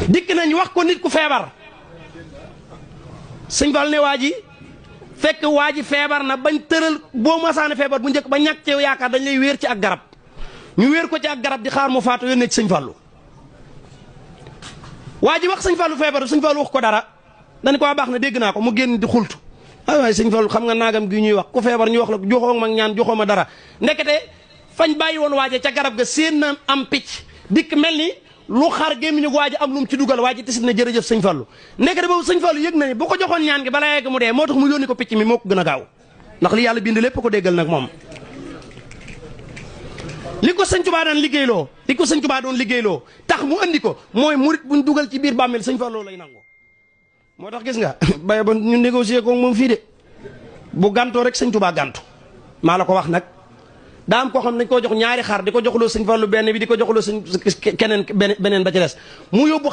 dikk nañ wax ko nit ku feebar sëñ Fall ne waa ji fekk waa ji feebar na bañ tëral boo masaane feebar bu njëkk ba ñàkk ci yaakaar dañ lay wéer ci ak garab ñu wéer ko ci ak garab di xaar mu faatu yónnee ci sëñ Fallu waa ji wax sëñ Fallu feebar sëñ Fallu wax ko dara dañ ko waa baax na dégg naa ko mu génn di xultu ay waay sëñ Fallu xam nga naagam gi ñuy wax ku feebar ñu wax la joxoo ma ñaan joxoo ma dara ndekete fañ bàyyi woon waaje ca garab ga seen na am picc dikk mel ni lu xar gémmiñu waaji am lu mu ci dugal waaji tisit na jërëjëf sëñ Fallu ndekete boobu sëñ Fallu yëg na ni bu ko joxoon ñaan gi balaa yegg mu dee moo tax mu yónni ko picc mi moo ko gën a gaaw ndax li yàlla bind lépp ko déggal nag moom li ko sëñ Tuubaa daan liggéeyloo li ko sëñ Tuubaa doon liggéeyloo tax mu andi ko mooy murit buñ dugal ci biir bàmmeel sëñ Fallu lay nangu moo tax gis nga baye ba ñu négocier ko moom fii de bu gàntoo rek sëñ Tuubaa gàntu maa la ko wax nag daa am koo xam ne dañ koo jox ñaari xar di ko joxloo sëñ Fallu benn bi di ko joxloo sëñ keneen beneen ba ci des mu yóbbu